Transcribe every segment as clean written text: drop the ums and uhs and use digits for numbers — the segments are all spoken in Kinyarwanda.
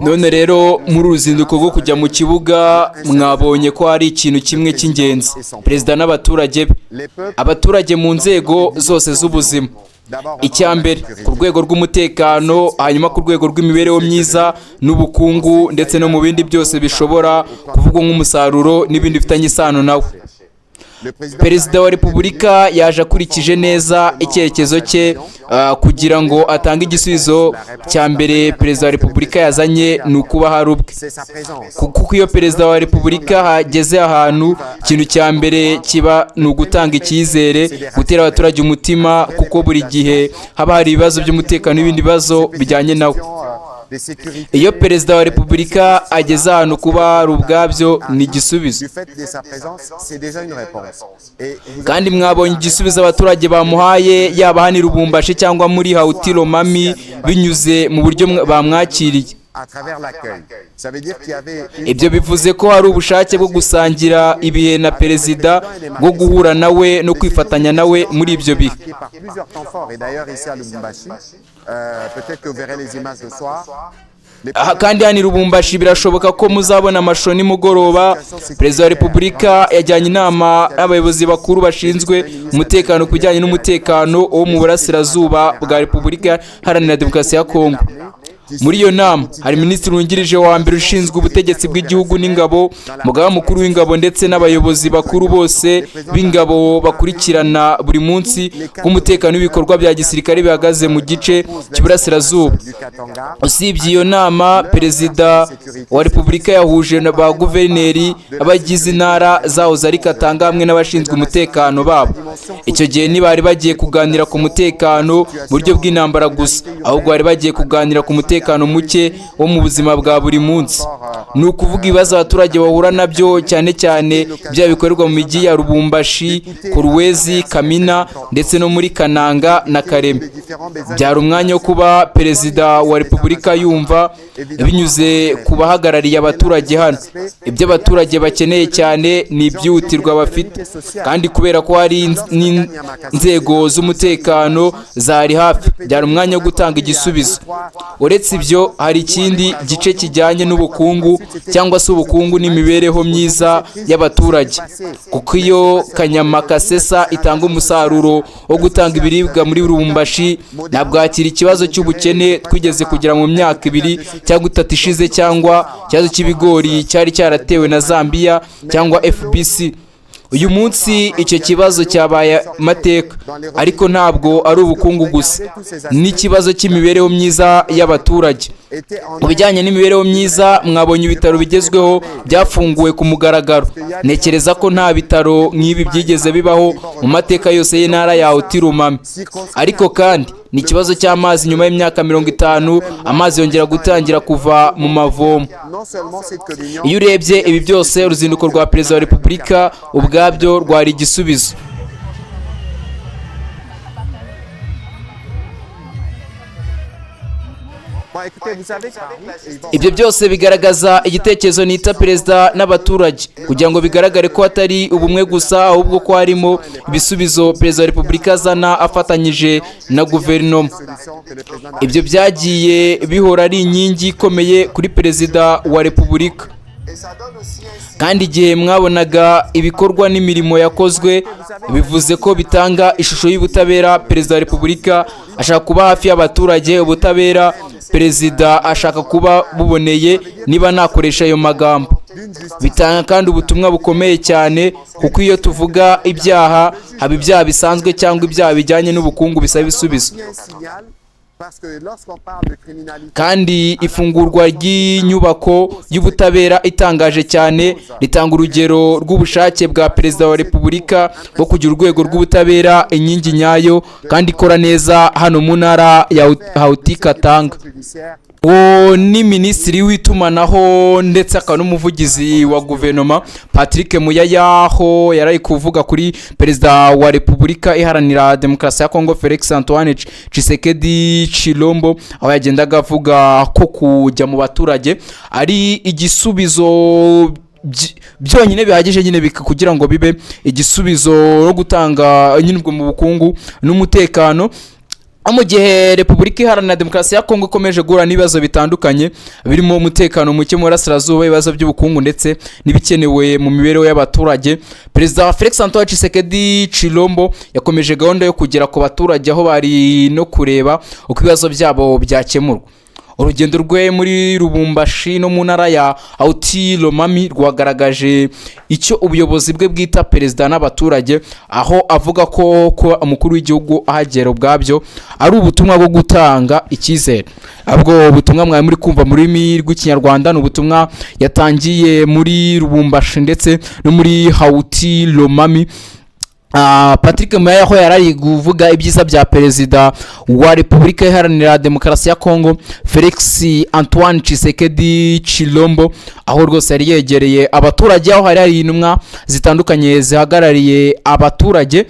None rero muri uru ruzinduko rwo kujya mu kibuga, mwabonye ko hari ikintu kimwe cy'ingenzi: perezida n'abaturage be, abaturage mu nzego zose z'ubuzima. Icya mbere ku rwego rw'umutekano, hanyuma ku rwego rw'imibereho myiza n'ubukungu, ndetse no mu bindi byose bishobora kuvugwa nk'umusaruro n'ibindi bifitanye isano nawe. Perezida wa Repubulika yaje akurikije neza icyerekezo cye kugira ngo atange igisubizo. Cya mbere perezida wa Repubulika yazanye ni ukuba hari ubwe, kuko iyo perezida wa Repubulika hageze ahantu, ikintu cya mbere kiba ni ugutanga icyizere, gutera abaturage umutima, kuko buri gihe haba hari ibibazo by'umutekano n'ibindi bibazo bijyanye nawo. Iyo perezida wa Repubulika ageze ahantu, kuba hari ubwabyo ni igisubizo. Kandi mwabonye igisubizo abaturage bamuhaye, yaba hano i Lubumbashi cyangwa muri Haut-Lomami, binyuze mu buryo bamwakiriye. Ibyo bivuze ko hari ubushake bwo gusangira ibihe na perezida, bwo guhura nawe no kwifatanya nawe muri ibyo bihe. Aha kandi hano i Lubumbashi, birashoboka ko muzabona amashusho nimugoroba. Perezida wa Repubulika yajyanye inama n'abayobozi bakuru bashinzwe umutekano ku bijyanye n'umutekano wo mu burasirazuba bwa Repubulika Iharanira Demokarasi ya Kongo. Muri iyo nama hari minisitiri wungirije wa mbere ushinzwe ubutegetsi bw'igihugu n'ingabo, umugaba mukuru w'ingabo, ndetse n'abayobozi bakuru bose b'ingabo bakurikirana buri munsi k'umutekano w'ibikorwa bya gisirikare bihagaze mu gice cy'iburasirazuba. Usibye iyo nama, perezida wa Repubulika yahuje na ba guverineri, abagize intara zahoze ari Katanga, hamwe n'abashinzwe umutekano babo. Icyo gihe ntibari bagiye kuganira ku mutekano mu buryo bw'intambara gusa, ahubwo bari bagiye kuganira ku mutekano muke wo mu buzima bwa buri munsi, ni ukuvuga ibibazo abaturage bahura nabyo, cyane cyane ibyaha bikorerwa mu mijyi ya Lubumbashi, Kolwezi, Kamina, ndetse no muri Kananga na Kalemie. Byari umwanya wo kuba perezida wa Repubulika yumva binyuze ku bahagarariye abaturage hano ibyo abaturage bakeneye cyane, ni ibyihutirwa bafite. Kandi kubera ko hari n'inzego z'umutekano zari hafi, byari umwanya wo gutanga igisubizo. Uretse ibyo, hari ikindi gice kijyanye n'ubukungu, cyangwa se ubukungu n'imibereho myiza y'abaturage, kuko iyo Kanyama Kasesa itanga umusaruro wo gutanga ibiribwa muri Lubumbashi, ntabwo hakiri ikibazo cy'ubukene twigeze kugira mu myaka 2 cyangwa 3 ishize, cyangwa ikibazo cy'ibigori cyari cyaratewe na Zambia cyangwa FBC. Uyu munsi icyo kibazo cyabaye amateka. Ariko ntabwo ari ubukungu gusa, n'ikibazo cy'imibereho myiza y'abaturage. Mu bijyanye n'imibereho myiza, mwabonye ibitaro bigezweho byafunguwe ku mugaragaro. Ntekereza ko nta bitaro nk'ibi byigeze bibaho mu mateka yose y'intara ya Haut-Lomami. Ariko kandi ni ikibazo cy'amazi: nyuma y'imyaka 50 amazi yongera gutangira kuva mu mavomo. Iyo urebye ibi byose, uruzinduko rwa perezida wa Repubulika ubwabyo rwari igisubizo. Ibyo byose bigaragaza igitekerezo nita perezida n'abaturage, kugira ngo bigaragare ko atari ubumwe gusa, ahubwo ko harimo ibisubizo perezida wa Repubulika azana afatanyije na guverinoma. Ibyo byagiye bihora ari inkingi ikomeye kuri perezida wa Repubulika. Kandi igihe mwabonaga ibikorwa n'imirimo yakozwe, bivuze ko bitanga ishusho y'ubutabera. Perezida wa Repubulika ashaka kuba hafi y'abaturage. Ubutabera perezida ashaka kuba buboneye, niba nakoresha ayo magambo. Bitanga kandi ubutumwa bukomeye cyane, kuko iyo tuvuga ibyaha, haba ibyaha bisanzwe cyangwa ibyaha bijyanye n'ubukungu bisaba ibisubizo. Kandi ifungurwa ry'inyubako y'ubutabera itangaje cyane ritanga urugero rw'ubushake bwa perezida wa Repubulika bwo kugira urwego rw'ubutabera inkingi nyayo kandi ikora neza hano mu ntara ya Haut-Katanga. Uwo ni minisitiri w'itumanaho ndetse akaba n'umuvugizi wa guverinoma, Patrick Muyaya, aho yari ari kuvuga kuri perezida wa Repubulika Iharanira Demokarasi ya Kongo, Felix Antoine Tshisekedi Tshilombo, aho yagendaga avuga ko kujya mu baturage ari igisubizo byonyine bihagije nyine kugira ngo bibe igisubizo no gutanga nyine ubwo mu bukungu n'umutekano. Mu gihe Repubulika Iharanira Demokarasi ya Kongo ikomeje guhura n'ibibazo bitandukanye birimo umutekano muke mu burasirazuba, ibibazo by'ubukungu ndetse n'ibikenewe mu mibereho y'abaturage, Perezida Felix Antoine Tshisekedi Chilombo yakomeje gahunda yo kugera ku baturage aho bari no kureba uko ibibazo byabo byakemurwa. Urugendo rwe muri Lubumbashi no mu ntara ya Haut-Lomami rwagaragaje icyo ubuyobozi bwe bwita perezida n'abaturage, aho avuga ko kuba umukuru w'igihugu ahagera ubwabyo ari ubutumwa bwo gutanga icyizere. Ubwo butumwa mwari muri kumva mu rurimi rw'Ikinyarwanda ni ubutumwa yatangiye muri Lubumbashi ndetse no muri Haut-Lomami. Patrick Muyaya, aho yari ari kuvuga ibyiza bya Perezida wa Repubulika Iharanira Demokarasi ya Kongo Felix Antoine Tshisekedi Chilombo, aho rwose yari yegereye abaturage, aho hari hari intumwa zitandukanye zihagarariye abaturage.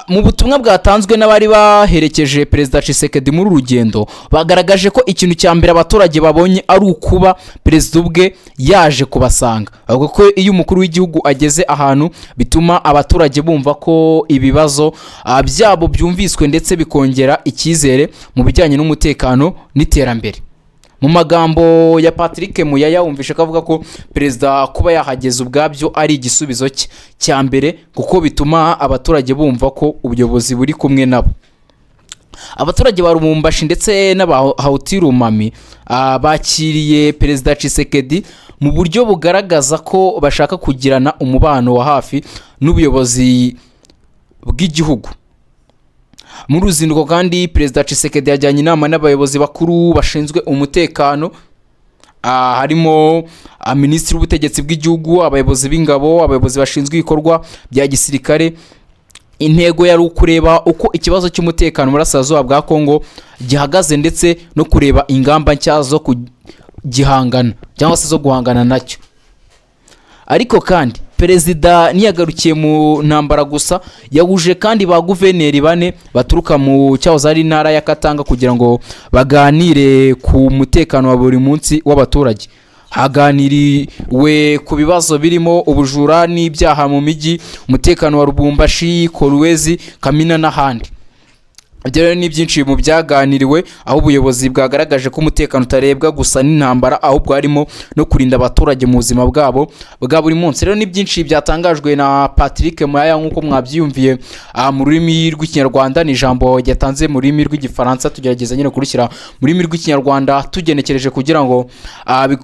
Mu butumwa bwatanzwe n'abari baherekeje Perezida Tshisekedi muri uru rugendo, bagaragaje ko ikintu cya mbere abaturage babonye ari ukuba perezida ubwe yaje kubasanga. Bavuga ko iyo umukuru w'igihugu ageze ahantu, bituma abaturage bumva ko ibibazo byabo byumviswe, ndetse bikongera icyizere mu bijyanye n'umutekano n'iterambere. Mu magambo ya Patrick Muyaya, wumvishe ko avuga ko perezida kuba yahageze ubwabyo ari igisubizo cye cya mbere, kuko bituma abaturage bumva ko ubuyobozi buri kumwe nabo. Abaturage ba Lubumbashi ndetse n'aba Haut-Lomami bakiriye Perezida Tshisekedi mu buryo bugaragaza ko bashaka kugirana umubano wa hafi n'ubuyobozi bw'igihugu. Muri ruzinduko kandi, Perezida Tshisekedi yajyanye inama n'abayobozi bakuru bashinzwe umutekano, harimo Minisitiri w'ubutegetsi bw'igihugu, abayobozi b'ingabo, abayobozi bashinzwe ibikorwa bya gisirikare. Intego yari ukureba uko ikibazo cy'umutekano mu burasirazuba bwa Kongo gihagaze, ndetse no kureba ingamba nshya zo kugihangana cyangwa se zo guhangana nacyo. Ariko kandi perezida ntiyagarukiye mu ntambara gusa. Yahuje kandi ba guverineri bane baturuka mu cyahoze ari intara ya Katanga kugira ngo baganire ku mutekano wa buri munsi w'abaturage. Haganiriwe ku bibazo birimo ubujura n'ibyaha mu mijyi, umutekano wa Lubumbashi, Kolwezi, Kamina n'ahandi. Ibyo rero ni byinshi mu byaganiriwe, aho ubuyobozi bwagaragaje ko umutekano utarebwa gusa n'intambara, ahubwo harimo no kurinda abaturage mu buzima bwabo bwa buri munsi. Rero ni byinshi byatangajwe na Patrick Muyaya nk'uko mwabyiyumviye mu rurimi rw'Ikinyarwanda. Ni ijambo ryatanze mu rurimi rw'Igifaransa, tugerageza nyine kurushyira mu rurimi rw'Ikinyarwanda tugenekereje kugira ngo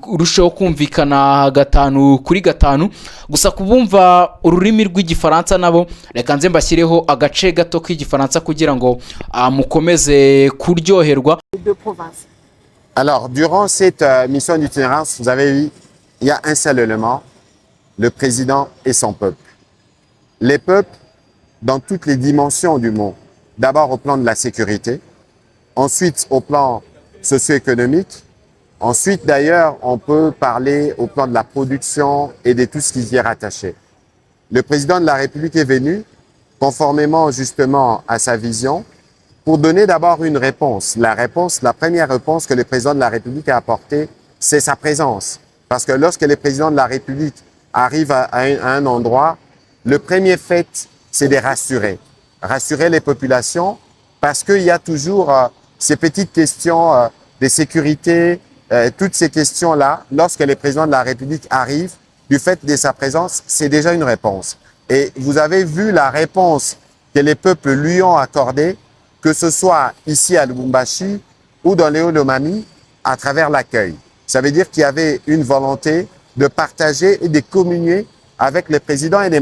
birusheho kumvikana gatanu kuri gatanu. Gusa kubumva ururimi rw'Igifaransa nabo, reka nze mbashyireho agace gato k'Igifaransa kugira ngo mukomeze kuryoherwa. Deux provinces. Alors, durant cette mission d'itinérance, vous avez vu, il y a un seul élément, le président et son peuple. Les peuples, dans toutes les dimensions du mot. D'abord au plan de la sécurité, ensuite au plan socio-économique, ensuite d'ailleurs on peut parler au plan de la production et de tout ce qui y est rattaché. Le président de la République est venu, conformément justement à sa vision, pour donner d'abord une réponse. La réponse, la première réponse que le président de la République a apportée, c'est sa présence. Parce que lorsque le président de la République arrive à un endroit, le premier fait, c'est de rassurer. Rassurer les populations, parce qu'il y a toujours ces petites questions de sécurité, toutes ces questions-là. Lorsque le président de la République arrive, du fait de sa présence, c'est déjà une réponse. Et vous avez vu la réponse que les peuples lui ont accordée, que ce soit ici à Lubumbashi ou dans les Haut-Lomami, à travers l'accueil. Ça veut dire qu'il y avait une volonté de partager et de communier avec le président et les